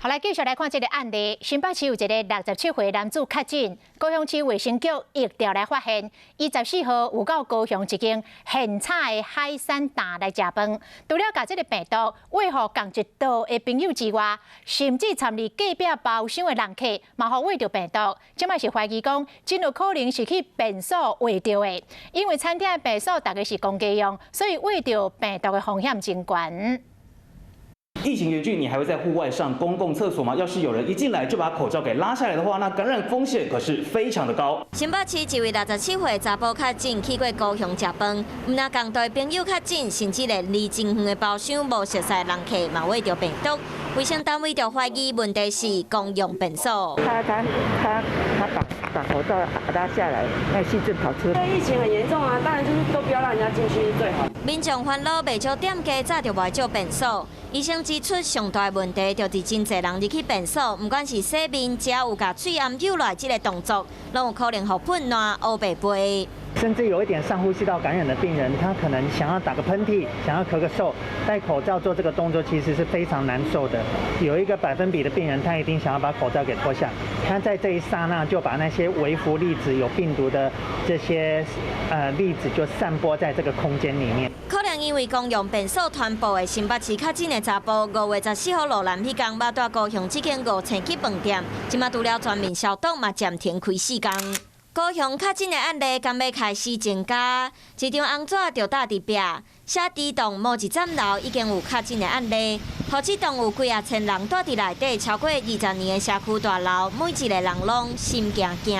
好，來繼續來看這個案例。新北市有一個67歲男子確診，高雄市衛生局疫調來發現，伊14號有到高雄一間現炒的海產檔來食飯。除了共這个病毒餵予仝一桌的朋友之外，甚至參佇隔壁包廂的人客嘛予餵著病毒。這擺是懷疑講，真有可能是去便所餵著的，因為餐廳的便所大家是公家用，所以餵著病毒的風險真懸。疫情嚴峻，你還會在戶外上公共廁所嗎？要是有人一進來就把口罩給拉下來的話，那感染風險可是非常的高。新北市一位67歲查埔確診，去過高雄食飯，毋但仝桌朋友確診，甚至連離真遠的包廂無熟似人客嘛餵著病毒。衛生單位就懷疑問題是公用便所。他把口罩拉下來，那細菌跑出來。疫情很嚴重啊，當然就是都不要讓人家進去是最好。民眾煩惱袂少店家早就袂借便所。醫生指出，上大問題就是真濟人入去便所，毋管是洗面、食有共喙罨扭來這个動作，攏有可能予噴瀾烏白飛。甚至有一點上呼吸道感染的病人，他可能想要打個噴嚏，想要咳個嗽，戴口罩做這個動作其實是非常難受的。有一個百分比的病人，他一定想要把口罩給脫下，他在這一剎那就把那些微粒粒子有病毒的這些粒子就散播在這個空間裡面。可能因為公用便所傳播的新北市確診的查埔，5月14號落南彼工，捌佇高雄這間五星級飯店，這馬除了全面消毒，嘛暫停開四工。高雄確診的案例敢欲開始增加，一張紅紙就貼佇壁，寫佇棟某一層樓已經有確診的案例，予這棟有幾仔千人蹛佇內底，超過20年的社區大樓，每一个人攏心驚驚。